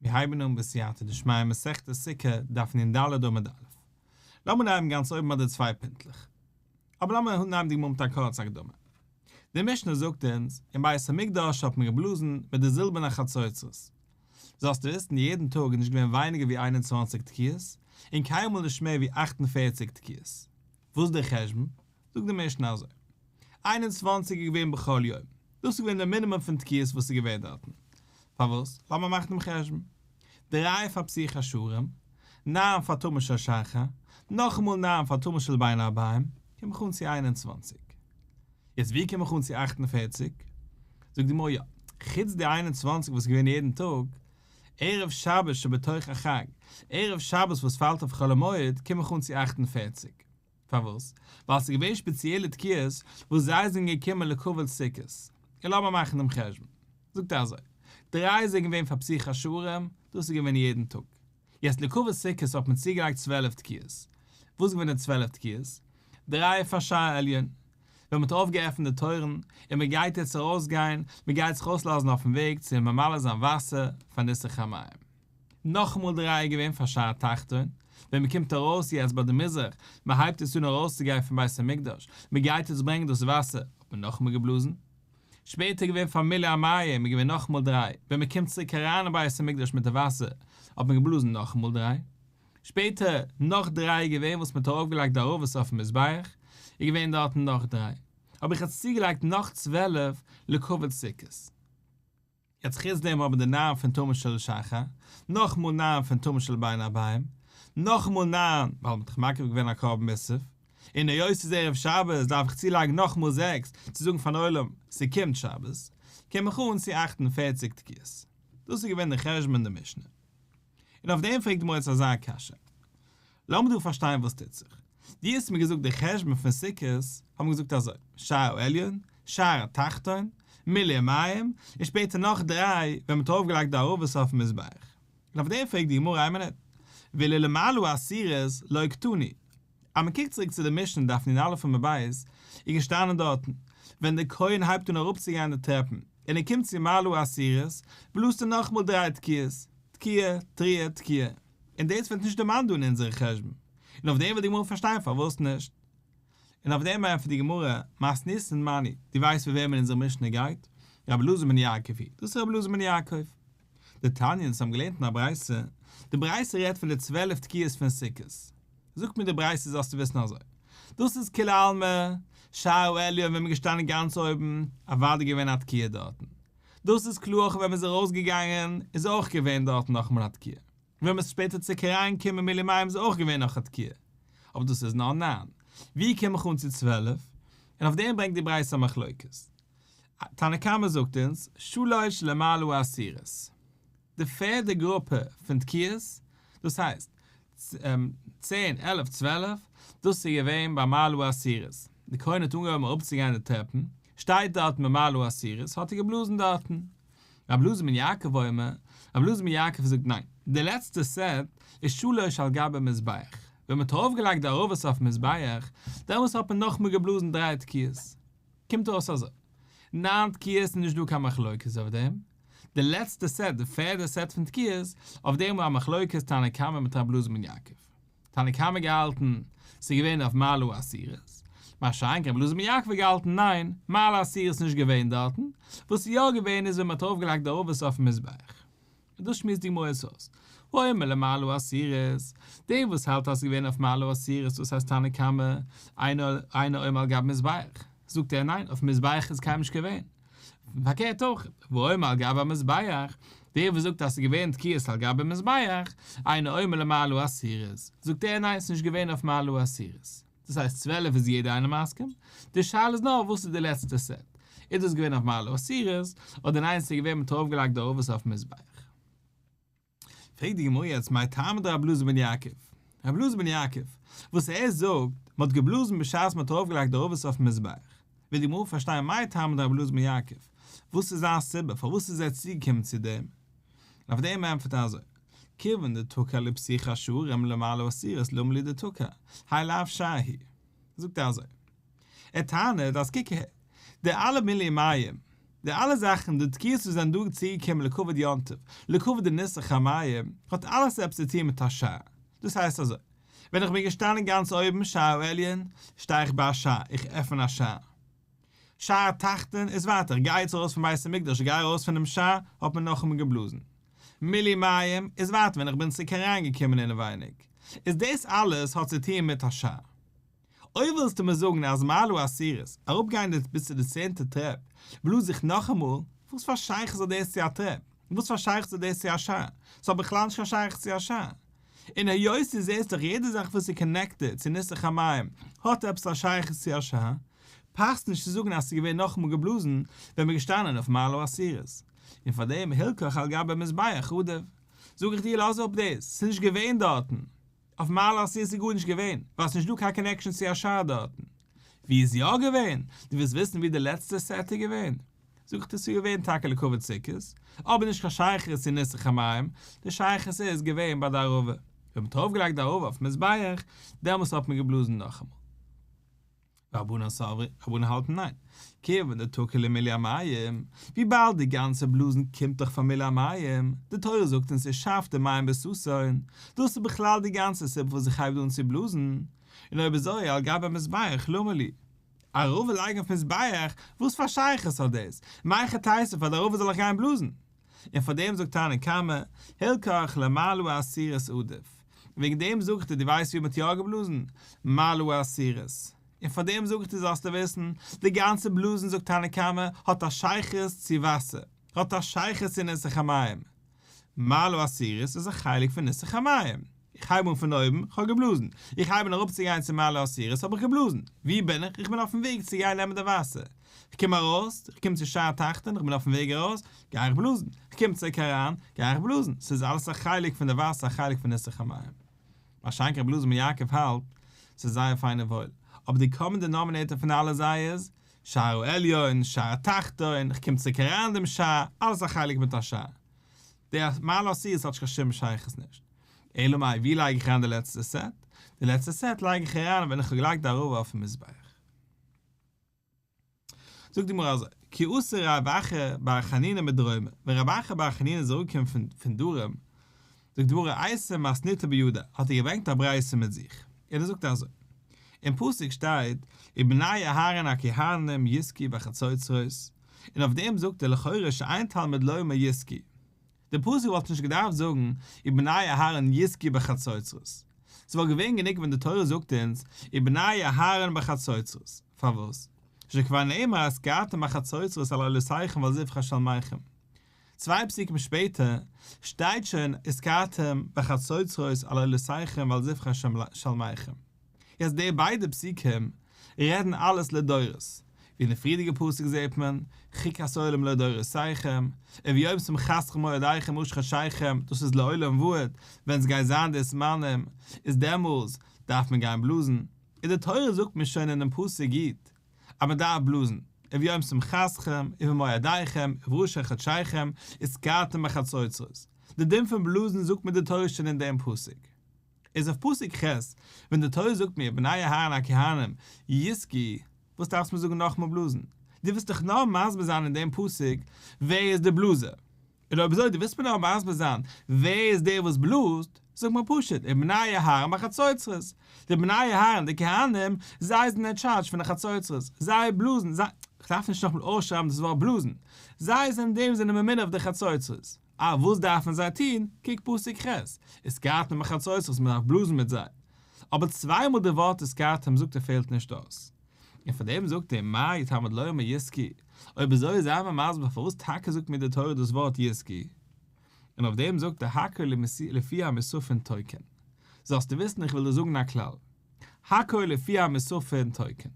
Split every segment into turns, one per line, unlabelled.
מיר הייבן אן בסייעתא דשמיא מסכת סוכה, דף נ ד עמוד א'. לאמיר אנהייבן גאנץ אויבן ביי די צוויי פינטלעך. אבער לאמיר אנהייבן די גמרא מיט א קורצע הקדמה. די משנה זאגט אונז, אין בית המקדש האט מען געבלאזן מיט די זילבערנע חצוצרות. זאלסטו וויסן יעדן טאג איז נישט געווען ווייניגער ווי 21 תקיעות, און קיינמאל נישט מער ווי 48 תקיעות. וואס איז דער חשבון? זאגט די משנה אזוי, 21 איז געווען בכל יום, דאס איז געווען די מינימום פון תקיעות וואס איז געווען דארטן. פארוואס? לאמיר מאכן דעם חשבון. דריי פאר פתיחת שערים, ניין פאר תמיד של שחר, נאכאמאל ניין פאר תמיד של בין הערביים, קום איך אן צו 21. יעצט ווי קום איך אן צו 48? זאגט די גמרא יא, חוץ די 21 וואס איז געווען יעדן טאג, ערב שבת שבתוך החג, ערב שבת וואס פאלט אויף חול המועד, קום איך אן צו 48. פארוואס? ווייל ס'איז געווען שפעציעלע תקיעות וואס זיי זענען געקומען לכבוד סוכות. און לאמיר מאכן דעם חשבון. זאגט ער אזוי, דריי זענען געווען פאר פתיחת שערים, דאס איז געווען יעדן טאג. יעצט לכבוד סוכות האט מען צוגעלייגט 12 תקיעות. וואס איז געווען די 12 תקיעות? דריי פאר שער העליון. ווען מ'האט אויפגעעפנט די טויערן, און מ'גייט יעצט ארויסגיין, מ'גייט זיך אויסלאזן אויפן וועג צו ממלא זיין וואסער פאר ניסוך המים. נאכאמאל דריי איז געווען פאר שער התחתון, ווען מען קומט ארויס יעצט ביי די מזרח, מען הייבט יעצט אן ארויסצוגיין פון בית המקדש, מען גייט יעצט ברענגען דאס וואסער, האט מען נאכאמאל געבלאזן. שפעטער איז געווען פאר מילוי המים, איז געווען נאכאמאל דריי, ווען מען קומט צוריק אריין אין בית המקדש מיט די וואסער, האט מען געבלאזן נאכאמאל דריי. שפעטער נאך דריי איז געווען וואס מען האט ארויפגעלייגט די ערבות אויפן מזבח, איז געווען דארטן נאך דריי. האב איך יעצט צוגעלייגט נאך 12 לכבוד סוכות. יעצט חוץ דעם האבן די ניין פון תמיד של שחר, נאכאמאל ניין פון תמיד של בין הערביים, נאכאמאל ניין ווייל מ'האט דאך מקריב געווען א קרבן מוסף, און היות ס'איז ערב שבת דארף איך צולייגן נאכאמאל זעקס צו זאגן פארן עולם ס'קומט שבת, קום איך אן צו 48 תקיעות. דאס איז געווען די חשבון אין די משנה. און אויף דעם פרעגט די גמרא יעצט אזא קשיא. לאמיר דא פארשטיין וואס טוט זיך. דו האסט מיר געזאגט די חשבון פון סוכות, האבן מיר געזאגט אזוי, שער העליון, שער התחתון, מילוי המים, און שפעטער נאך דריי ווען מ'האט ארויפגעלייגט די ערבות אויפן מזבח. און אויף דעם פרעגט די גמרא איין מינוט, ואילו למעלה עשירית לא קתני. אז מ'קוקט צוריק צו די משנה דף נ א עמוד ב', איז געשטאנען דארטן, ווען דער כהן הייבט אן אראפצוגיין די טרעפן, און ער קומט צו מעלה העשירית, בלאזט ער נאכאמאל דריי תקיעות, תקיעה, תרועה, תקיעה. און דאס ווערט נישט דערמאנט דא אין אונזערע חשבון, און אויף דעם וויל די גמרא פארשטיין פארוואס נישט. און אויף דעם ענטפערט די גמרא, מתניתין מני, דו ווייסט ווי וועמען אונזערע משנה גייט? רבי אלעזר בן יעקב היא, דאס איז רבי אלעזר בן יעקב. דתניא, אונז האבן געלערנט אין א ברייתא, די ברייתא רעדט פון די 12 תקיעות פון סוכות. זאגט מיר די ברייתא זאלסטו וויסן אזוי, דאס איז כולי עלמא, שער העליון ווען מ'איז געשטאנען גאנץ אויבן, אוודאי געווען א תקיעה דארטן. דאס איז קלאר אויך ווען מ'איז ארויסגעגאנגען איז אויך געווען דארטן נאכאמאל א תקיעה. ווען מ'איז שפעטער צוריק אריינגעקומען מילוי מים איז אויך געווען נאך א תקיעה. אבער דאס איז נאר ניין. ווי קום איך אן צו 12? און אויף דעם ברענגט די ברייתא א מחלוקת. תנא קמא זאגט אונז, שלש למעלה העשירית. די פערדע גרופע פון תקיעות, דאס הייסט, צען, 11, 12, דאס איז געווען ביי מעלה העשירית. די כהן האט אנגעהויבן אראפצוגיין די טרעפן, שטייט דארטן במעלה העשירית, האט ער געבלאזן דארטן. רבי אלעזר בן יעקב אומר, רבי אלעזר בן יעקב זאגט ניין, די לעצטע סעט איז שלש על גבי מזבח, ווען מ'האט ארויפגעלייגט די ערבות אויפן מזבח, דעמאלס האט מען נאכמאל געבלאזן דריי תקיעות. קומט אויס אזוי, ניין תקיעות איז נישט דא קיין מחלוקת אויף דעם, די לעצטע סעט, די פערדע סעט פון תקיעות, אויף דעם איז א מחלוקת תנא קמא מיט רבי אלעזר בן יעקב. תנא קמא געהאלטן ס'איז געווען אויף מעלה העשירית, מה שאין כן רבי אלעזר בן יעקב האט געהאלטן ניין, מעלה העשירית איז נישט געווען דארטן, וואס איז יא געווען איז ווען מ'האט ארויפגעלייגט די ערבות אויפן מזבח. און דאס שמועסט די גמרא אויס. האומר למעלה העשירית, דער וואס האלט אז ס'איז געווען אויף מעלה העשירית דאס הייסט תנא קמא, אינו אומר על גבי מזבח, זאגט ער ניין, אויפן מזבח איז קיינמאל נישט געווען. פארקערט אויך, והאומר על גבי המזבח, דער וואס זאגט אז ס'איז געווען תקיעות על גבי מזבח, אינו אומר למעלה העשירית, זאגט ער ניין ס'איז נישט געווען אויף מעלה העשירית. דאס הייסט 12 איז יעדער איינער מסכים, די שאלה איז נאר וואס איז די לעצטע סעט, איז דאס געווען אויף מעלה העשירית, אדער ניין ס'איז געווען מ'האט ארויפגעלייגט די ערבות אויפן מזבח. פרעגט די גמרא יעצט מאי טעמא דרבי אלעזר בן יעקב, רבי אלעזר בן יעקב, וואס ער זאגט, מען האט געבלאזן בשעת מען האט ארויפגעלייגט די ערבות אויפן מזבח, וויל די גמרא פארשטיין מאי טעמא דרבי אלעזר בן יעקב, וואס איז זיין סיבה פארוואס איז ער צוגעקומען צו דעם, און אויף דעם ענטפערט ער אזוי, כיוון דתקע לפתיחת שערים למעלה העשירית למה לי דתקע, האי לאו שער הוא. זאגט ער אזוי, ער טענה'ט אז קוק אהער, די אלע מילוי מים. די אלע זאכן, די תקיעות וואס זענען דא צוגעקומען לכבוד יום טוב, לכבוד די ניסוך המים, האט אלעס עפעס צו טון מיט א שער. דאס הייסט אזוי, ווען איך בין געשטאנען גאנץ אויבן שער העליון, שטיי איך ביי א שער, איך עפן א שער. שער התחתון איז ווייטער, איך גיי יעצט ארויס פון בית המקדש, איך גיי ארויס פונעם שער, האט מען נאכאמאל געבלאזן. מילוי מים איז ווייטער ווען איך בין צוריק אריינגעקומען אינעווייניג. איז דאס אלעס האט צו טון מיט א שער. אויב ווילסטו מיר זאגן אז מעלה העשירית, אראפגייענדיג ביז צו די צענטע טרעפ, בלאז איך נאכאמאל, וואס פאר שייכות האט דאס צו א טרעפ? וואס פאר שייכות האט דאס צו א שער? ס'האט בכלל נישט קיין שייכות צו א שער. און היות דו זעסט דאך יעדע זאך וואס איז connected צו ניסוך המים האט עפעס א שייכות צו א שער, פאסט נישט צו זאגן אז ס'איז געווען נאכאמאל געבלאזן ווען מ'איז געשטאנען אויף מעלה העשירית. און פארדעם הלכך על גבי מזבח עדיף. זאג איך דיר לאז אפ דאס, ס'איז נישט געווען דארטן. אויף מעלה העשירית איז גארנישט געווען, ווייל ס'נישט דא קיין connection צו א שער דארטן. ווי איז יא געווען? דו ווילסט וויסן ווי די לעצטע set איז געווען? זאג איך דיר ס'איז געווען טאקע לכבוד סוכות, אבער נישט קיין שייכות צו ניסוך המים, די שייכות איז געווען ביי די ערבה. ווען מ'האט ארויפגעלייגט די ערבה אויפן מזבח, דעמאלס האט מען געבלאזן נאכאמאל. ורבנן סברי, רבנן האלטן ניין, כיוון דתקע למילוי המים, וויבאלד די גאנצע בלאזן קומט דאך פאר מילוי המים, די תורה זאגט אונז ושאבתם מים בששון, דאס איז בכלל די גאנצע סיבה פארוואס איך הייב דא אן צו בלאזן, און אויב אזוי על גבי המזבח למה לי? ערבה לייגן אויף מזבח, וואס פאר שייכות האט דאס? מהיכי תיתי פאר די ערבה זאל איך גיין בלאזן? און פאר דעם זאגט תנא קמא, הלכך למעלה העשירית עדיף. וועגן דעם זאג איך דיר, דו ווייסט ווי מ'האט יא געבלאזן? מעלה העשירית. און פאר דעם זאג איך דיר זאלסטו וויסן, די גאנצע בלאזן זאגט תנא קמא, האט א שייכות צו וואסער, האט א שייכות צו ניסוך המים. מעלה העשירית איז א חלק פון ניסוך המים. איך הייב אן פון אויבן, כ'האב געבלאזן. איך הייב אן אראפצוגיין צו מעלה העשירית האב איך געבלאזן. וואו בין איך? איך בין אויפן וועג צו גיין נעמען די וואסער. איך קום ארויס, איך קום צו שער התחתון, איך בין אויפן וועג ארויס, גיי איך בלאזן. איך קום צוריק אריין, גיי איך בלאזן. ס'איז אלעס א חלק פון די וואסער, א חלק פון ניסוך המים. מה שאין כן רבי אלעזר בן יעקב האלט, ס'איז זייער פיין און וואויל, אבער די common denominator פון אלע זיי איז, שער העליון, שער התחתון, איך קום צוריק אריין דעם שער, אלעס א חלק מיט א שער. די מעלה העשירית האט נישט קיין שום שייכות נישט. אלא מאי, ווי לייג איך אריין די לעצטע set? די לעצטע set לייג איך אריין ווען איך האב געלייגט די ערבה אויפן מזבח. זאגט די גמרא אזוי, כי אתא רב אחא בר חנינא מדרומא, ווען רב אחא בר חנינא איז אראפגעקומען פון פון דרום, זאגט די גמרא אייתי מתניתא בידיה, האט ער געברענגט א ברייתא מיט זיך, און ער זאגט אזוי, אין פסוק שטייט, ובני אהרן הכהנים יתקעו בחצוצרות, און אויף דעם זאגט ער לכאורה שאין תלמוד לומר יתקעו. די פסוק וואלט נישט געדארפט זאגן ובני אהרן יתקעו בחצוצרות. ס'וואלט געווען גענוג ווען די תורה זאגט אונז ובני אהרן בחצוצרות. פארוואס? שכבר נאמר ותקעתם בחצוצרות על עולותיכם ועל זבחי שלמיכם. צוויי פסוקים שפעטער שטייט שוין ותקעתם בחצוצרות על עולותיכם ועל זבחי שלמיכם. יעצט די ביידע פסוקים רעדן אלעס לדורות, ווי אין די פריערדיגע פסוק זעט מען חוקת עולם לדורותיכם, וביום שמחתכם מועדיכם ראשי חדשיכם, דאס איז לעולם ועד, ווען עס גייט זיין די זמנים איז דעמאלס דארף מען גיין בלאזן, און די תורה זאגט מיר שוין אינעם פסוק גוט אז מען דארף בלאזן, וביום שמחתכם ובמועדיכם ובראשי חדשיכם ותקעתם בחצוצרות, די דין פון בלאזן זאגט מיר די תורה שוין אין דעם פסוק. איז אויף פסוק ח', ווען די תורה זאגט מיר בני אהרן הכהנים יתקעו, וואס דארפסטו מיר זאגן נאכאמאל בלאזן? דו ווילסט דאך נאר מסביר זיין אין דעם פסוק ווער איז דער בלאזער. און אויב אזוי דו ווילסט מיר נאר מסביר זיין ווער איז דער וואס בלאזט, זאג מיר פשוט, ובני אהרן בחצוצרות. די בני אהרן די כהנים, זיי זענען אין טשארדזש פון די חצוצרות, זיי בלאזן, זיי, כ'דארף נישט נאכאמאל אויסשרייבן דאס ווארט בלאזן, זיי זענען די וואס זענען ממונה אויף די חצוצרות. אה, וואס דארפן זיי טון? קוק פסוק ח', ותקעתם בחצוצרות, מען דארף בלאזן מיט זיי. אבער צוויי מאל די ווארט ותקעתם זאגט ער פעלט נישט אויס. און פאר דעם זאגט ער מאי תלמוד לומר יתקעו, אויב אזוי זיי מיר מסביר פארוואס טאקע זאגט מיר די תורה דאס ווארט יתקעו. און אויף דעם זאגט ער הכל לפי המוספין תוקעין. זאלסטו וויסן איך וויל דיר זאגן א כלל. הכל לפי המוספין תוקעין.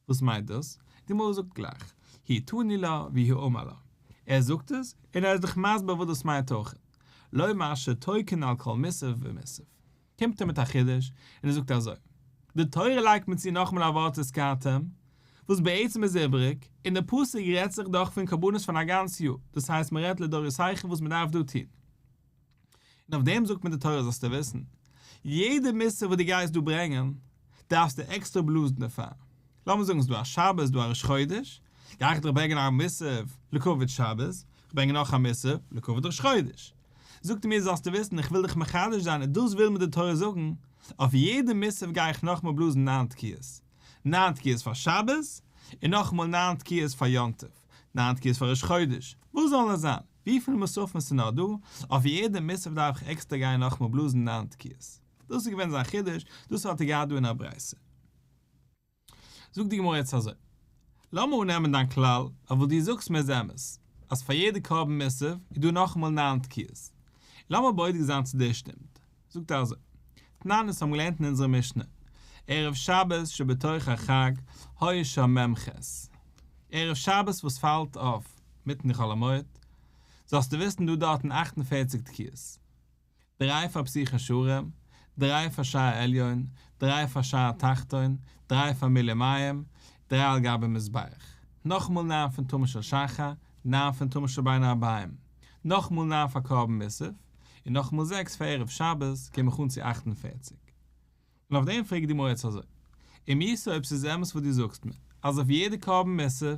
וואס מיינט דאס? די גמרא זאגט גלייך, הוא תני לה והוא אמר לה. ער זאגט עס, און ער איז דיך מסביר וואס דאס מיינט אויך. לומר שתוקעין על כל מוסף ומוסף. קומט ער מיט א חידוש, און ער זאגט אזוי, די תורה לייגט מיר צו נאכאמאל א ווארט ותקעתם, וואס בעצם איז איבעריג, און די פסוק רעדט זיך דאך פון קרבנות פון א גאנץ יאר, דאס הייסט מען רעדט לדורותיכם וואס מען דארף דא טון. און אויף דעם זאגט מיר די תורה זאלסטו וויסן, יעדע מוסף וואס דו גייסט דא ברענגען, דארפסטו עקסטער בלאזן דערפאר. לאמיר זאגן ס'איז דא א שבת, ס'איז דא א ראש חודש, גיי איך דאך ברענגען א מוסף לכבוד שבת, איך ברענג נאך א מוסף לכבוד ראש חודש. זאגט ער מיר זאלסטו וויסן איך וויל דיך מחדש זיין און דאס וויל מיר די תורה זאגן, אויף יעדע מוסף גיי איך נאכאמאל בלאזן ניין תקיעות, ניין תקיעות פאר שבת, און נאכאמאל ניין תקיעות פאר יום טוב, ניין תקיעות פאר ראש חודש, וואס זאלן עס זיין, וויפיל מוספים ס'איז נאר דא, אויף יעדע מוסף דארף איך עקסטער גיין נאכאמאל בלאזן ניין תקיעות. דאס איז געווען זיין חידוש, דאס האט ער געהאט דא אין א ברייתא. זאגט די גמרא יעצט אזוי, לאמיר אננעמען דיין כלל אז וואס דו זאגסט מיר איז אמת, אז פאר יעדע קרבן מוסף איז דא נאכאמאל ניין תקיעות, לאמיר בודק זיין צו דאס שטימט. זאגט ער אזוי, תנן אונז האבן געלערנט אין אונזערע משנה, ערב שבת שבתוך החג היו שם מ"ח, ערב שבת וואס פאלט אויף מיטן חול המועד, זאלסטו וויסן דא דארטן 48 תקיעות. דריי פאר פתיחת שערים, דריי פאר שער עליון, דריי פאר שער תחתון, דריי פאר מילוי מים, דריי על גבי מזבח. נאכאמאל ניין פון תמיד של שחר, ניין פון תמיד של בין הערביים. נאכאמאל ניין פאר קרבן מוסף, און נאכאמאל זעקס פאר ערב שבת, קום איך אן צו 48. און אויף דעם פרעגט די גמרא יעצט אזוי, אם איתא אויב ס'איז אמת וואס דו זאגסט מיר, אז אויף יעדע קרבן מוסף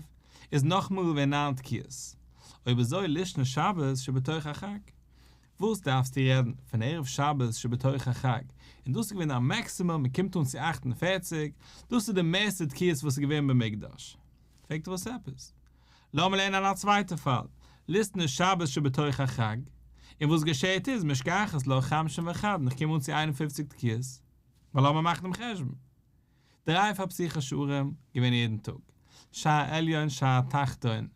איז נאכאמאל געווען ניין תקיעות, אויב אזוי לישנא שבת שבתוך החג, וואס דארפסטו רעדן פון ערב שבת שבתוך החג, און דאס איז געווען א maximum מען קומט אן צו 48, דאס איז די מערסטע תקיעות וואס איז געווען במקדש. פרעגט ער וואס עפעס? לאמיר לערנען א צווייטע פאל, ליתני שבת שבתוך החג, און וואס געשעהט איז, משכחת לה חמשין וחד און איך קום אן צו 51 תקיעות, ווייל לאמיר מאכן דעם חשבון. דריי פאר פתיחת שערים, געווען יעדן טאג. שער עליון שער תחתון,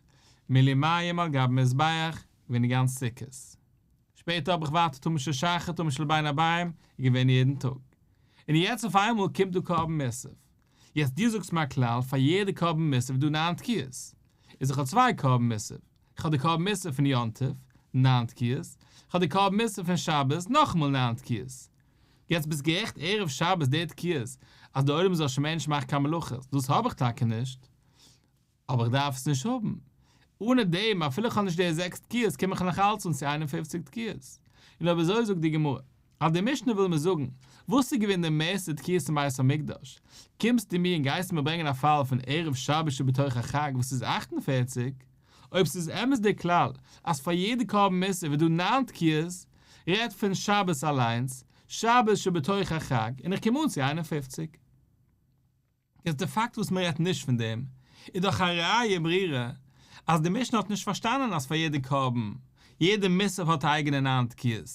מילוי מים על גבי מזבח, געווען די גאנצע סוכות. שפעטער האב איך ווייטער תמיד של שחר תמיד של בין הערביים, געווען יעדן טאג. און יעצט אויף איינמאל קומט דא קרבן מוסף. יעצט דו זאגסט מיר א כלל פאר יעדע קרבן מוסף איז דא ניין תקיעות. איז איך האב צוויי קרבן מוסף. איך האב די קרבן מוסף פון יום טוב, ניין תקיעות. איך האב די קרבן מוסף פון שבת, נאכאמאל ניין תקיעות. יעצט ביסט גערעכט ערב שבת די תקיעות אז די עולם זאל שוין מער נישט מאכן קיין מלאכות, דאס האב איך טאקע נישט. אבער איך דארף עס נישט האבן. אנע דעם, אפילו איך האב נישט די זעקס תקיעות, קום איך נאך אלץ אן צו 51 תקיעות. און אויב אזוי זאגט די גמרא, אז די משנה וויל מיר זאגן, וואס איז געווען די מערסטע תקיעות אין בית המקדש, קומסטו מיר און גייסט מיר ברענגען א פאל פון ערב שבת שבתוך החג וואס איז 48, אויב ס'איז אמת דער כלל אז פאר יעדע קרבן מוסף איז דא ניין תקיעות, רעד פון שבת אליינס, שבת שבתוך החג, און איך קום אן צו 51. איז די פאקט וואס מען רעדט נישט פון דעם, איז דאך א ראיה ברורה אז די משנה האט נישט פארשטאנען אז פאר יעדע קרבן, יעדע מוסף האט א אייגענע ניין תקיעות.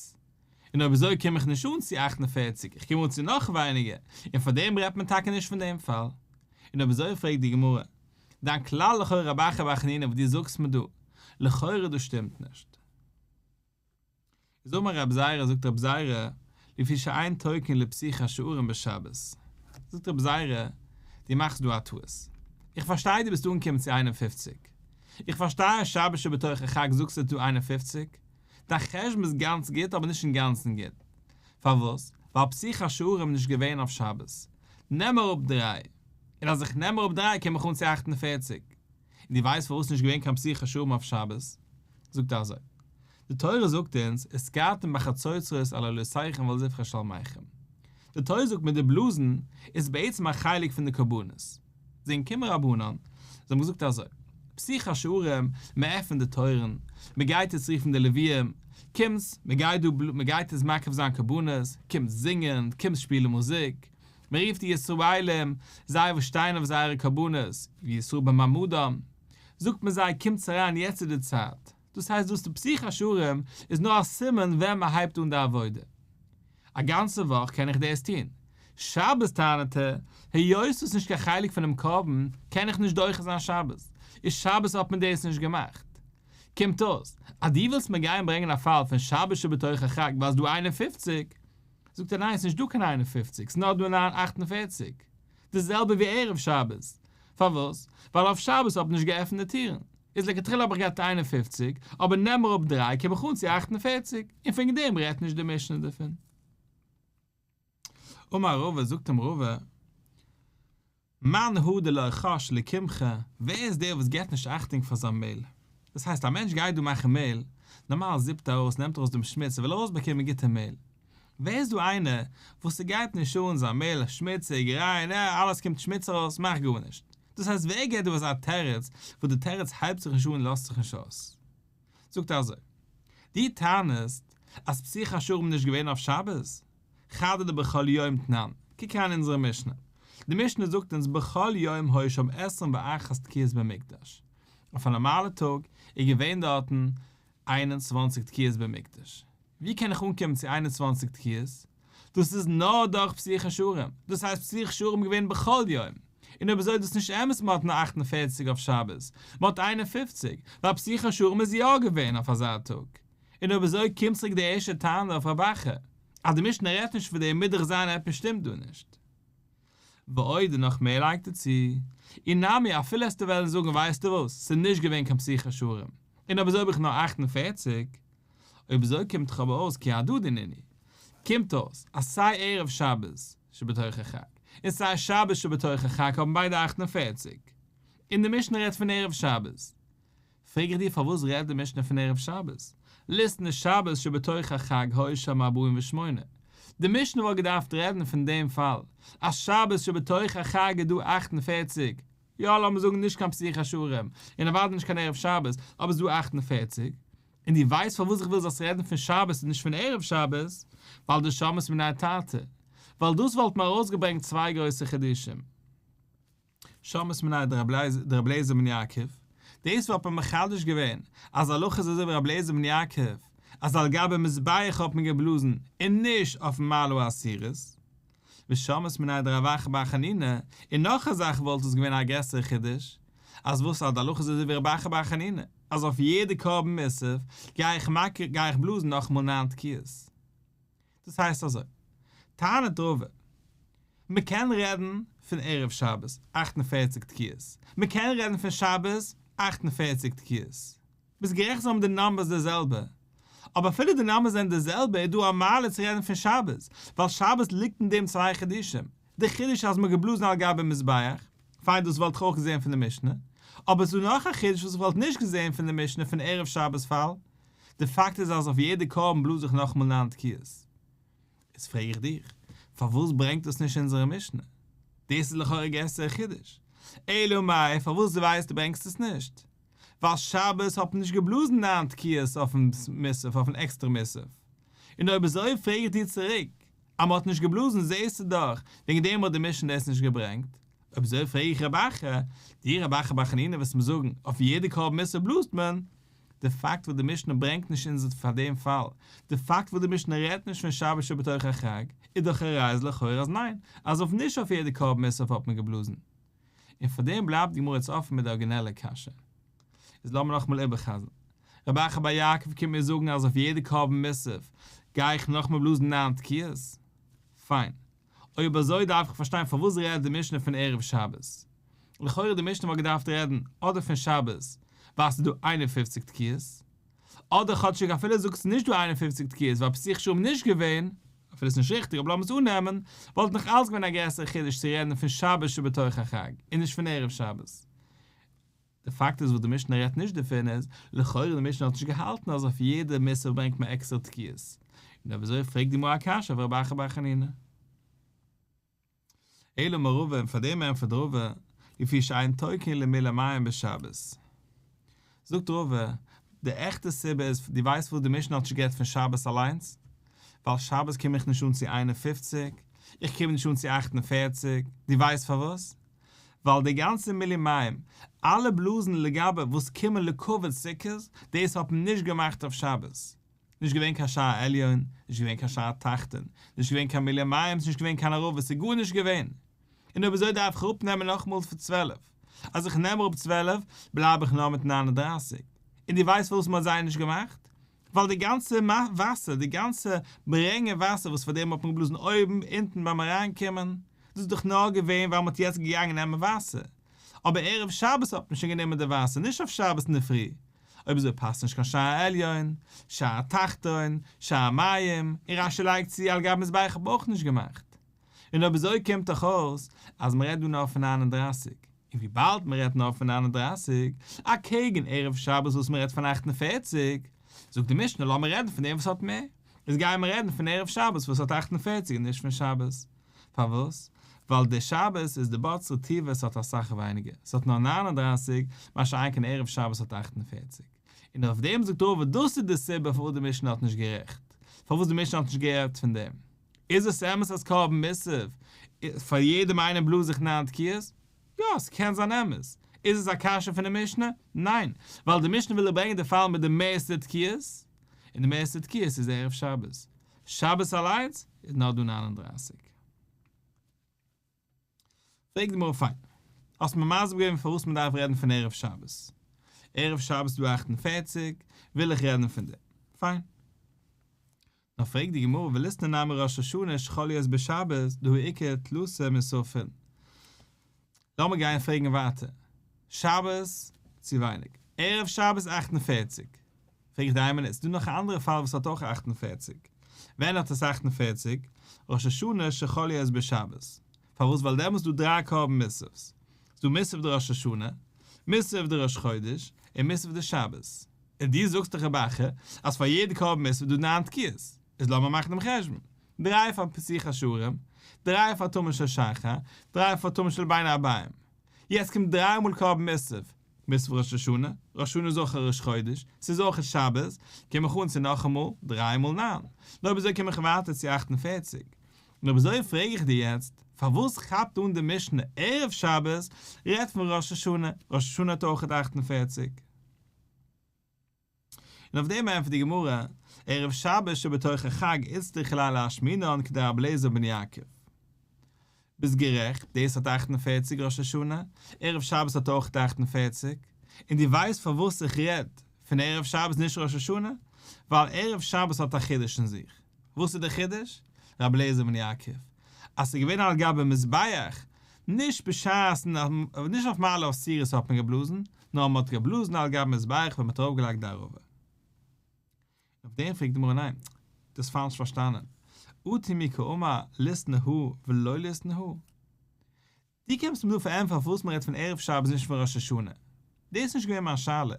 און אויב אזוי קום איך נישט אן צו 48, איך קום אן צו נאך ווייניגער, און פאר דעם רעדט מען טאקע נישט פון דעם פאל. און אויב אזוי פרעגט די גמרא, דיין כלל לכאורה רב אחא בר חנינא וואס דו זאגסט מיר דא, לכאורה דאס שטימט נישט. איז אמר רב זירא זאגט רב זירא, לפי שאין תוקעין לפתיחת שערים בשבת. זאגט רב זירא, דו מאכסט דא א טעות. איך פארשטיי דו ביסט אנגעקומען צו 51. איך פארשטיי אז שבת שבתוך החג זאגסטו דא 51. דיין חשבון איז גאנץ גוט אבער נישט אינגאנצן גוט. פארוואס? ווייל פתיחת שערים איז נישט געווען אויף שבת. נעם אראפ דריי. און אז איך נעם אראפ דריי קום איך אן צו 48. און דו ווייסט פארוואס נישט געווען קיין פתיחת שערים אויף שבת? זאגט ער אזוי, די תורה זאגט אונז, ותקעתם בחצוצרות על עולותיכם ועל זבחי שלמיכם. די תורה זאגט מיט די בלאזן איז בעצם א חלק פון די קרבנות. זענען געקומען רבנן, זיי האבן געזאגט אזוי, פתיחת שערים, מען עפנט די טויערן, מען גייט יעצט רופן די לוויים, קומטס, מען גייט דא, מען גייט יעצט מקריב זיין קרבנות, קומטס זינגען, קומטס שפילן מוזיק, מען רופט די ישראלים, זיי וואס שטייען אויף זייערע קרבנות, וישראל במעמדם, זאגט מען זיי קומטס אריין יעצט איז די צייט, דאס הייסט דאס די פתיחת שערים איז נאר א סימן ווען מען הייבט אן די עבודה. א גאנצע וואך קען איך דאס טון. שבת טענה'ט ער, היות ס'איז נישט קיין חלק פונעם קרבן, קען איך נישט דוחה זיין שבת, איז שבת האט מען דאס נישט געמאכט. קומט אויס, אז דו ווילסט מיר גיין ברענגען א פאל פון שבת שבתוך החג ווייל ס'איז דא 51, זאגט ער ניין, ס'איז נישט דא קיין 51, ס'איז נאר דא 48. די זעלבע ווי ערב שבת. פארוואס? ווייל אויף שבת האט מען נישט געעפנט די טירן. איז לכתחילה האב איך געהאט 51, אבער נעם אראפ דריי קום איך אן צו 48, און פון דעם רעדט נישט די משנה דערפון. אמר רבא, זאגט אים רבא, מאן הוא דלא חש לקמחא, ווער איז דער וואס געבט נישט אכטונג פאר זיין מעהל? דאס הייסט א מענטש גייט דא מאכן מעהל, נארמאל זיפט ער ארויס, נעמט ארויס דעם שמוץ, ער וויל ארויסבאקומען גוטע מעהל. ווער איז דא איינער וואס ס'גייט נישט אן זיין מעהל, שמוציג, ריין, אה, אלעס קומט שמוץ ארויס, מאכט גארנישט. דאס הייסט ווער געבט דא אזא תירוץ וואס די תירוץ הייבט זיך נישט אן און לאזט זיך נישט אויס? זאגט ער אזוי, דו טענה'סט אז פתיחת שערים איז נישט געווען אויף שבת? חדא דבכל יום תנן, קוק אריין אין אונזערע משנה, די משנה זאגט אונז בכל יום היו שם עשרים ואחת תקיעות במקדש, אויף א נארמאלע טאג איז געווען דארטן 21 תקיעות במקדש, ווי קען איך אנקומען צו 21 תקיעות? דאס איז נאר דורך פתיחת שערים, דאס הייסט פתיחת שערים געווען בכל יום, און אויב אזוי איז דאס נישט אמת מען האט נאר 48 אויף שבת, מען האט 51, ווייל פתיחת שערים איז יא געווען אויף אזא טאג. און אויב אזוי קומט צוריק די ערשטע טענה אויף רב אחא, אז די משנה רעדט נישט פון דעם מוז דאך זיין עפעס שטימט דא נישט. ועוד און נאך מער לייגט ער צו, אי נמי אפילו עסטו וועלן זאגן ווייסטו וואס, ס'איז נישט געווען קיין פתיחת שערים, און אויב אזוי האב איך נאר 48, אויב אזוי קומט דאך אבער אויס כי הדדי נינהו, קומט אויס אז סיי ערב שבת שבתוך החג און סיי שבת שבתוך החג האבן ביידע 48, און די משנה רעדט פון ערב שבת, פרעג איך דיר פארוואס רעדט די משנה פון ערב שבת? ליתני שבת שבתוך החג היו שם 48. די משנה וואלט געדארפט רעדן פון דעם פאל אז שבת שבתוך החג איז דא 48, יא לאמיר זאגן נישט קיין פתיחת שערים, און אוודאי נישט קיין ערב שבת, אבער ס'איז דא 48. און דו ווייסט פארוואס איך וויל זאלסט רעדן פון שבת און נישט פון ערב שבת? ווייל דשמעת מינה תרתי. ווייל דאס וואלט מיר ארויסגעברענגט צוויי גרויסע חידושים. שמעת מינה דרבי אליעזר בן יעקב, דאס וואלט מען מחדש געווען אז הלכה איז אזוי ווי רבי אליעזר בן יעקב, אז על גבי מזבח האט מען געבלאזן און נישט אויפן מעלה העשירית. ושמעת מינה דרב אחא בר חנינא, און נאך א זאך וואלט עס געווען א גרעסערע חידוש, אז וואס אז די הלכה איז אזוי ווי רב אחא בר חנינא, אז אויף יעדע קרבן מוסף גיי איך גיי איך בלאזן נאכאמאל ניין תקיעות. דאס הייסט אזוי, טענה'ט רבא, מען קען רעדן פון ערב שבת 48 תקיעות, מען קען רעדן פון שבת 48 תקיעות. ביסט גערעכט זיי האבן די numbers די זעלבע, אבער אפילו די numbers זענען די זעלבע איז דא א מעלה צו רעדן פון שבת, ווייל שבת ליגט אין דעם צוויי חידושים, די חידוש אז מ'האט געבלאזן על גבי מזבח, פיין דאס וואלט איך אויך געזען פון די משנה, אבער עס איז דא נאך א חידוש וואס איך וואלט נישט געזען פון די משנה פון ערב שבת פאל, די פאקט איז אז אויף יעדע קרבן בלאז איך נאכאמאל ניין תקיעות. איז פרעג איך דיך, פארוואס ברענגט דאס נישט אונזערע משנה? דאס איז לכאורה גרעסערע חידוש. אלא מאי, פארוואס דו ווייסט דו ברענגסט עס נישט? ווייל שבת האט מען נישט געבלאזן ניין תקיעות אויפן מוסף, אויפן עקסטערע מוסף. און אויב אזוי פרעג איך דיר צוריק, אז מען האט נישט געבלאזן זעסטו דאך, וועגן דעם האט די משנה דאס נישט געברענגט. אויב אזוי פרעג איך רב אחא, דו רב אחא בר חנינא וועסט מיר זאגן, אויף יעדע קרבן מוסף בלאזט מען? די פאקט וואס די משנה ברענגט נישט אונז פאר דעם פאל, די פאקט וואס די משנה רעדט נישט פון שבת שבתוך החג, איז דאך א ראיה אז לכאורה אז ניין, אז אויף נישט אויף יעדע קרבן מוסף האט מען געבלאזן. און פאר דעם בלייבט די גמרא יעצט אפן מיט די ארגינעלע קשיא. איז לאמיר נאכאמאל איבערחזר'ן. רב אחא בר יעקב קומט מיר זאגן אז אויף יעדע קרבן מוסף גיי איך נאכאמאל בלאזן ניין תקיעות? פיין. אויב אזוי דארף איך פארשטיין פארוואס רעדט די משנה פון ערב שבת. לכאורה די משנה וואלט געדארפט רעדן אדער פון שבת ווייל ס'איז דא 51 תקיעות, אדער כאטשיג אפילו זאגסט ס'איז נישט דא 51 תקיעות ווייל פתיחת שערים נישט געווען, אפילו ס'איז נישט ריכטיג אבער לאמיר עס אננעמען, וואלט נאך אלץ געווען א גרעסערע חידוש צו רעדן פון שבת שבתוך החג און נישט פון ערב שבת. די פאקט איז וואס די משנה רעדט נישט דערפון איז, לכאורה די משנה האט נישט געהאלטן אז אויף יעדע מוסף ברענגט מען עקסטערע תקיעות. און אויב אזוי פרעגט די גמרא א קשיא אויף רב אחא בר חנינא. אלא אמר רבא און פאר דעם ענטפערט רבא, לפי שאין תוקעין למילוי מים בשבת. זאגט רבא, די עכטע סיבה איז, דו ווייסט וואס די משנה האט נישט גערעדט פון שבת אליינס? ווייל שבת קום איך נישט אן צו 51, איך קום נישט אן צו 48, דו ווייסט פארוואס? ווייל די גאנצע מילוי מים, אלע בלאזן לגבי וואס קומען לכבוד סוכות, דאס האט מען נישט געמאכט אויף שבת. נישט געווען קיין שער עליון, נישט געווען קיין שער תחתון, נישט געווען קיין מילוי מים, ס'נישט געווען קיין ערבות, ס'איז גארנישט געווען. און אויב אזוי דארף איך אראפנעמען נאכאמאל פון 12. אז איך נעם אראפ 12, בלייב איך נאר מיט 39. און דו ווייסט פארוואס מ'האט זיי נישט געמאכט? ווייל די גאנצע וואסער, די גאנצע ברענגען וואסער וואס פאר דעם האט מען געבלאזן אויבן, אונטן ביים אריינקומען, דאס איז דאך נאר געווען ווייל מ'האט יעצט געגאנגען נעמען וואסער. אבער ערב שבת האט מען שוין גענומען די וואסער, נישט אויף שבת אינדערפרי. אויב אזוי פאסט נישט קיין שער עליון, שער תחתון, שער מים, און רש"י לייגט צו על גבי מזבח האט מען אויך נישט געמאכט. און אויב אזוי קומט דאך אויס אז מ'רעדט דא נאר פון 39, און וויבאלד מ'רעדט נאר פון 39, אקעגן ערב שבת וואס מ'רעדט פון 48, זאגט די משנה לאמיר רעדן פון דעם וואס האט מער, איז גייען מיר רעדן פון ערב שבת וואס האט 48 און נישט פון שבת. פארוואס? ווייל די שבת איז דבצרי טובא ס'האט אסאך ווייניגער, ס'האט נאר 39, מה שאין כן ערב שבת האט 48. און אויף דעם זאגט רבא דאס איז די סיבה פארוואס די משנה האט נישט גערעכט, פארוואס די משנה האט נישט גערעדט פון דעם. איז עס אמת אז קרבן מוסף פאר יעדעם איינעם בלאז איך נײַן תקיעות? יא, ס'קען זיין אמת. איז עס א קשיא פון די משנה? ניין, ווייל די משנה וויל דיר ברענגען די פאל מיט די מערסטע תקיעות, און די מערסטע תקיעות איז ערב שבת. שבת אליינס איז נאר דא 39. פרעגט די גמרא פיין, האסט מיר מסביר געווען פארוואס מען דארף רעדן פון ערב שבת. ערב שבת איז דא 48, וויל איך רעדן פון דעם. פיין. נאר פרעגט די גמרא וליתני נמי ראש השנה שחל להיות בשבת דהא איכא תלתא מוספין. לאמיר גיין פרעגן ווייטער. שבת צו ווייניג. ערב שבת 48. פרעג איך דיר איין מינוט, ס'דא נאך א אנדערע פאל וואס האט אויך 48? ווען האט עס 48? ראש השנה שחל להיות בשבת. פארוואס? ווייל דעמאלס איז דא דריי קרבן מוסף'ס. ס'דא מוסף דראש השנה, מוסף דראש חודש, און מוסף דשבת. און דו זאגסט דאך רב אחא אז פאר יעדע קרבן מוסף איז דא ניין תקיעות. איז לאמיר מאכן דעם חשבון. דריי פאר פתיחת שערים, דריי פאר תמיד של שחר, דריי פאר תמיד של בין הערביים. יעצט קומט דריי מאל קרבן מוסף, מוסף ראש השנה, ראש השנה איז אויך א ראש חודש, ס'איז אויך שבת, קום איך אן צו נאכאמאל דריי מאל ניין. נו אויב אזוי קום איך ווייטער צו 48. און אויב אזוי פרעג איך דיר יעצט, פארוואס כאפט אן די משנה ערב שבת רעדט פון ראש השנה, ראש השנה האט אויך 48. און אויף דעם ענטפערט די גמרא, ערב שבת שבתוך החג איצטריכא ליה לאשמועינן כדרבי אליעזר בן יעקב. ביסט גערעכט, דאס האט 48 ראש השנה, ערב שבת האט אויך 48, און דו ווייסט פארוואס איך רעד פון ערב שבת נישט ראש השנה? ווייל ערב שבת האט א חידוש אין זיך. וואס איז דער חידוש? רבי אליעזר בן יעקב, אז ס'איז געווען על גבי מזבח, נישט בשעת, נישט אויף מעלה עשירית האט מען געבלאזן, נאר מען האט געבלאזן על גבי מזבח ווען מען האט ארויפגעלייגט די ערבה. אויף דעם פרעגט די גמרא ניין, דו האסט פאלש פארשטאנען, אטו מי קאמר ליתני הא ולא ליתני הא. דו קומסט מיר דא פארענטפערן פארוואס מען רעדט פון ערב שבת נישט פון ראש השנה. דאס איז נישט געווען מיין שאלה.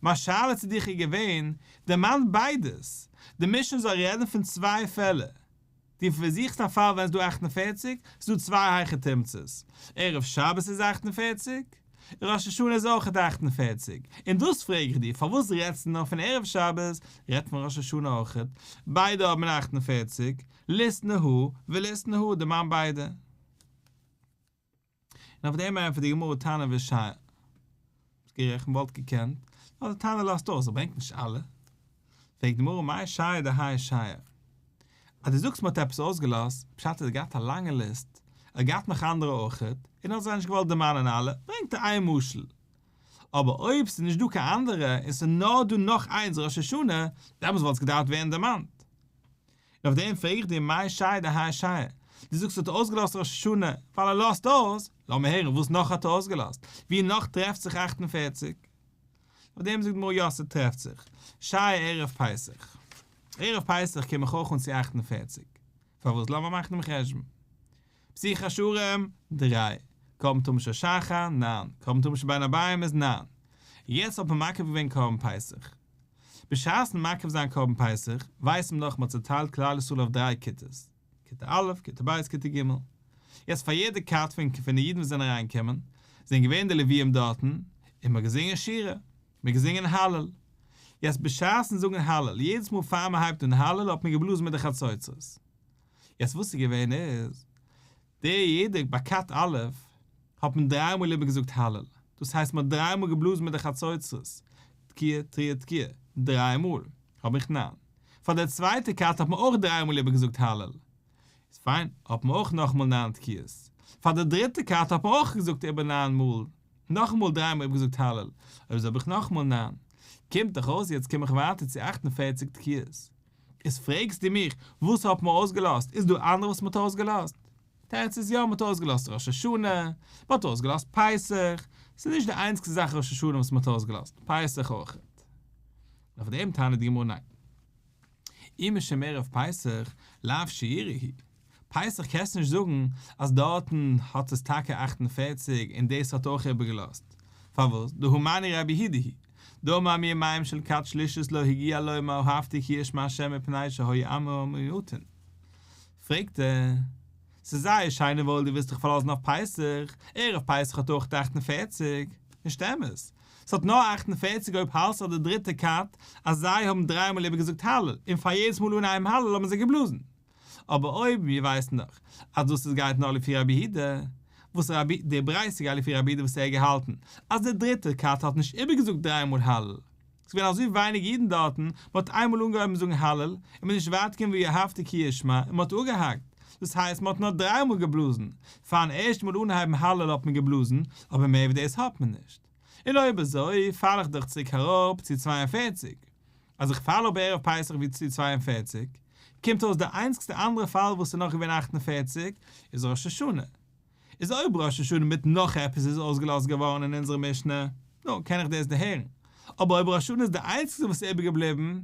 מיין שאלה צו דיך איז געווען, דערמאן ביידעס. די משנה זאל רעדן פון צוויי פעלער. דו פארזוכסט א פאל ווען עס איז דא 48, ס'איז דא צוויי היכי תמצא'ס. ערב שבת איז 48, ראש השנה איז אויך 48. און דאס פרעג איך דיר, פארוואס רעדסטו נאר פון ערב שבת, רעדט פון ראש השנה אויך. ביידע האבן 48, ליתני הא וליתני הא, דערמאן ביידע. און אויף דעם ענטפערט די גמרא תנא ושייר. ביסט גערעכט, מ'וואלט געקענט, נאר די תנא לאזט אויס, ער ברענגט נישט אלע. פרעגט די גמרא מאי שייר דהאי שייר? אז דו זאגסט מ'האט עפעס אויסגעלאזט, פשט אז ער האט געהאט א לאנגע ליסט, ער האט געהאט נאך אנדערע אויכעט, און האט זיי נישט געוואלט דערמאנען אלע, ברענגט ער איין משל. אבער אויב ס'איז נישט דא קיין אנדערע, און ס'איז נאר דא נאך איינס ראש השנה, דעמאלס וואלט עס געדארפט ווערן דערמאנט. און אויף דעם פרעג איך דיר מאי שייר דהאי שייר? דו זאגסט ער האט אויסגעלאזט ראש השנה ווייל ער לאזט אויס, לאמיר הערן וואס נאך האט ער אויסגעלאזט, ווי נאך טרעפט זיך 48? אויף דעם זאגט די גמרא יא ס'טרעפט זיך, שייר ערב פסח, ערב פסח קום איך אויך אן צו 48, פארוואס לאמיר מאכן דעם חשבון, פתיחת שערים, דריי, קרבן תמיד של שחר, ניין, קרבן תמיד של בין הערביים איז ניין, יעצט האט מען מקריב געווען קרבן פסח. בשעת'ן מקריב זיין קרבן פסח, ווייסט מען דאך מ'האט צוטיילט כלל ישראל אויף דריי כיתות, כיתה א', כיתה ב', כיתה ג'. יעצט פאר יעדע כת פון פון די אידן וואס זענען אריינגעקומען, זענען געווען די לוויים דארטן, און מ'האט געזינגען שירה, מ'האט געזינגען הלל. יעצט בשעת'ן זאגן הלל, יעדעס מאל פאר מ'הייבט אן הלל האט מען געבלאזן מיט די חצוצרות. יעצט וואס איז געווען איז, די יעדע ביי כת א' האט מען דריי מאל איבערגעזאגט הלל, דאס הייסט מען האט דריי מאל געבלאזן מיט די חצוצרות, תקיעה תרועה תקיעה, דריי מאל, האב איך ניין. פאר די צווייטע כת האט מען אויך דריי מאל איבערגעזאגט הלל, איז פיין, האט מען אויך נאכאמאל ניין תקיעות. פאר די דריטע כת האט מען אויך געזאגט איבער ניין מאל, נאכאמאל דריי מאל איבערגעזאגט הלל, אויב אזוי האב איך נאכאמאל ניין. קומט דאך אויס יעצט קום איך ווייטער צו 48 תקיעות. איז פרעגסטו מיך וואס האט מען אויסגעלאזט, איז דא אנדערע וואס מען האט אויסגעלאזט? תירוץ איז יא, מען האט אויסגעלאזט ראש השנה, מען האט אויסגעלאזט פסח, ס'איז נישט די איינציגסטע זאך ראש השנה וואס מען האט אויסגעלאזט, פסח אויך. אויף דעם טענה'ט די גמרא ניין. אי משום ערב פסח, לאו שיורא הוא. פסח קענסטו נישט זאגן אז דארטן האט עס טאקע 48 און דאס האט אויך איבערגעלאזט. פארוואס? דהא מני רבי יהודה היא. דאמר מימיהם של כת שלישית לא הגיע לומר אהבתי כי ישמע השם מפני שהיו עמו מועטין. פרעגט ער. ס'איז זייער שיין און וואויל דו ווילסט דיך פארלאזן אויף פסח, ערב פסח האט אויך 48, נישט אמת? ס'האט נאר 48 אויב האלסט אז די דריטע כת אז זיי האבן דריי מאל איבערגעזאגט הלל און פאר יעדעס מאל אנהייבן הלל האבן זיי געבלאזן. אבער אויב מיר ווייסן דאך אז דאס איז גייט נאר לפי רבי יהודה, וואס רבי די ברייתא גייט לפי רבי יהודה וואס ער האט געהאלטן אז די דריטע כת האט נישט איבערגעזאגט דריי מאל הלל, ס'איז געווען אזוי ווייניג אידן דארטן, מ'האט איינמאל אנגעהויבן זאגן הלל, און מ'איז נישט ווייט געקומען ואהבתי כי ישמע, און מ'האט אפגעהאקט, דאס הייסט מ'האט נאר דריי מאל געבלאזן, פארן ערשטן מאל אנהייבן הלל האט מען געבלאזן, אבער מער ווי דאס האט מען נישט. און אויב אזוי פאל איך דאך צוריק אראפ צו 42. אז איך פאל אראפ ערב פסח ווי צו 42, קומט אויס די איינציגסטע אנדערע פאל וואס איז נאך געווען 48 איז ראש השנה. איז אויב ראש השנה מיט נאך עפעס איז אויסגעלאזט געווארן אין אונזערע משנה, נו, קען איך דאס דערהערן. אבער אויב ראש השנה איז די איינציגסטע וואס איז איבערגעבליבן,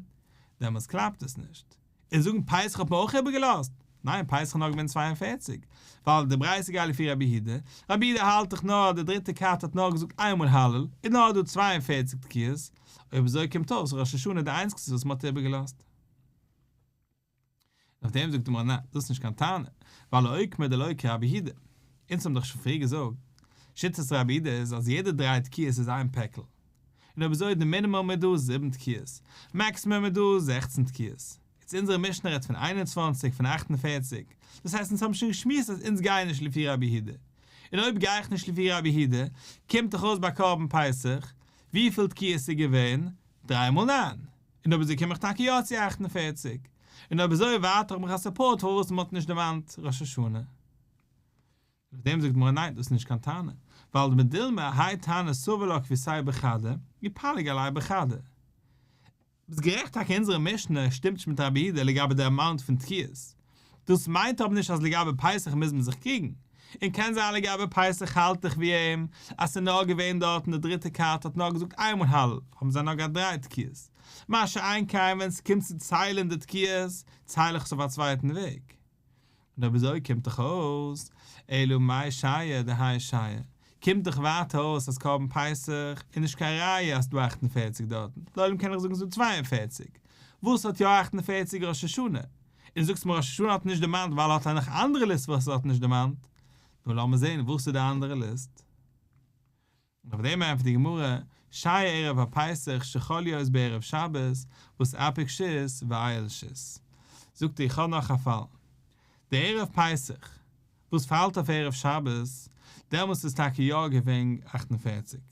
דעמאלטס קלאפט עס נישט. און זאגן פסח האט מען אויך איבערגעלאזט? ניין, פסח איז נאר געווען 42, ווייל די ברייתא גייט לפי רבי יהודה, רבי יהודה האלט דאך נאר אז די דריטע כת האט נאר געזאגט איינמאל הלל, איז נאר דא 42 תקיעות, אויב אזוי קומט אויס ראש השנה איז די איינציגסטע וואס מען האט איבערגעלאזט. אויף דעם זאגט די גמרא ניין, דאס איז נישט קיין טענה, ווייל אוקימא דלא כרבי יהודה. אונז האבן דאך שוין פריער געזאגט, שיטת רבי יהודה איז אז יעדע דריי תקיעות איז איין פעקל. און אויב אזוי איז די מינימום איז דא זיבן תקיעות, מאקסימום איז דא 16 תקיעות. יעצט אונזערע משנה רעדט פון 21, פון 48, דאס הייסט אונז האבן שוין געשמועסט אז אונז גייען נישט לפי רבי יהודה. און אויב גיי איך נישט לפי רבי יהודה, קומט דאך אויס ביי קרבן פסח, וויפיל תקיעות איז געווען? דריי מאל ניין. און אויב אזוי קום איך טאקע יא צו 48. און אויב אזוי ווייטער האב איך א support פארוואס מ'האט נישט דערמאנט ראש השנה. אויף דעם זאגט די גמרא ניין, דאס איז נישט קיין טענה, ווייל דילמא האי תנא סבר לה כוותיה בחדא, ופליג עליה בחדא. ביסט גערעכט טאקע אונזערע משנה שטימט נישט מיט רבי יהודה לגבי די amount פון תקיעות. דאס מיינט אבער נישט אז לגבי פסח מוז מען זיך קריגן. און קען זיין לגבי פסח האלט איך ווי אים אז ס'איז נאר געווען דארט אין די דריטע כת האט נאר געזאגט איינמאל הלל האבן זיי נאר געהאט דריי תקיעות. מה שאין כן ווען ס'קומט צו ציילן די תקיעות צייל איך עס אויף א צווייטן וועג. און אויב אזוי קומט דאך אויס, אלא מאי שייר דהאי שייר, קומט דאך ווייטער אויס אז קרבן פסח איז נישט קיין ראיה אז ס'דא 48 דארטן, לעולם קען איך זאגן ס'דא 42. וואס האט יא 48 ראש השנה? און זאגסט מיר ראש השנה האט נישט דערמאנט ווייל ער האט נאך אנדערע list וואס ער האט נישט דערמאנט. נו לאמיר זען וואס איז די אנדערע list. און אויף דעם ענטפערט די גמרא, שייר ערב הפסח שחל להיות בערב שבת, וואס אפיק שית ואייל שית. זאגט ער איך האב נאך א פאל. די ערב פסח, וואס פאלט אויף ערב שבת, דעמאלטס איז טאקע יא געווען 48.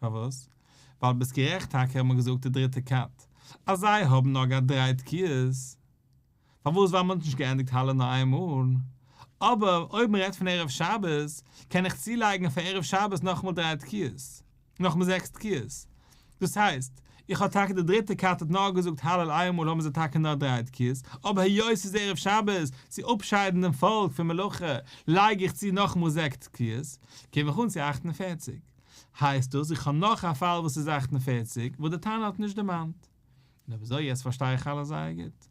פארוואס? ווייל ביסט גערעכט טאקע האט מען געזאגט די דריטע כת, אז זיי האבן נאר געהאט דריי תקיעות. פארוואס? ווייל מען האט נישט געענדיגט הלל נאר איין מאל. אבער אויב מען רעדט פון ערב שבת, קען איך צולייגן פאר ערב שבת נאכאמאל דריי תקיעות. נאכאמאל זעקס תקיעות. דאס הייסט, איך האב טאקע די דריטע כת האט נאר געזאגט הלל איין מאל האבן זיי טאקע נאר דריי תקיעות, אבער היות ס'איז ערב שבת, צו אפשיידן דעם פאלק פון מלאכה, לייג איך צו נאכאמאל זעקס תקיעות, קום איך אן צו 48. הייסט דאס, איך האב נאך א פאל וואס איז 48, וואס די תנא האט נישט דערמאנט. און אויב אזוי יעצט פארשטיי איך אלעס זייער גוט.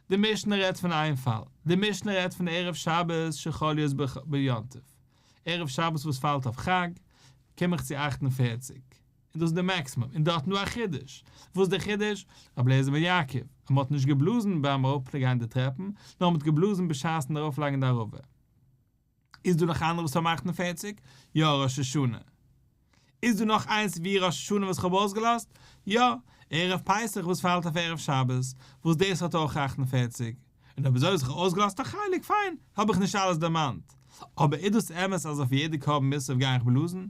די משנה רעדט פון איין פאל. די משנה רעדט פון ערב שבת שחל להיות ביום טוב. ערב שבת וואס פאלט אויף חג, קום איך צו 48. און דאס איז די maximum. און דארט נאר א חידוש. וואס איז דער חידוש? רבי אליעזר בן יעקב. אז מ'האט נישט געבלאזן ביים אראפגיין די טרעפן, נאר מ'האט געבלאזן בשעת'ן ארויפלייגן די ערבה. איז דא נאך אנדערע וואס האבן 48? יא, ראש השנה. איז דא נאך איינס ווי ראש השנה וואס איך האב אויסגעלאזט? יא, ערב פסח וואס פאלט אויף ערב שבת, וואס דאס האט אויך 48. און אויב אזוי האב איך אויסגעלאזט א חלק, פיין, האב איך נישט אלעס דערמאנט. אבער איז דאס אמת אז אויף יעדע קרבן מוסף גיי איך בלאזן?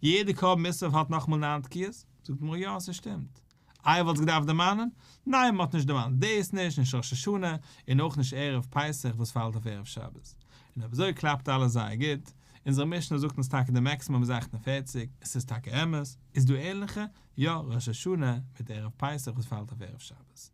יעדע קרבן מוסף האט נאכאמאל ניין תקיעות? זאגט די גמרא יא, ס'שטימט. איי וואלסט געדארפט דערמאנען? ניין, מ'האט נישט דערמאנט דאס נישט, נישט ראש השנה, און אויך נישט ערב פסח וואס פאלט אויף ערב שבת. און אויב אזוי קלאפט אלעס זייער גוט. אונזערע משנה זאגט אונז טאקע די maximum איז 48, עס איז טאקע אמת. איז דא ענליכע? יא, ראש השנה מיט ערב פסח וואס פאלט אויף ערב שבת.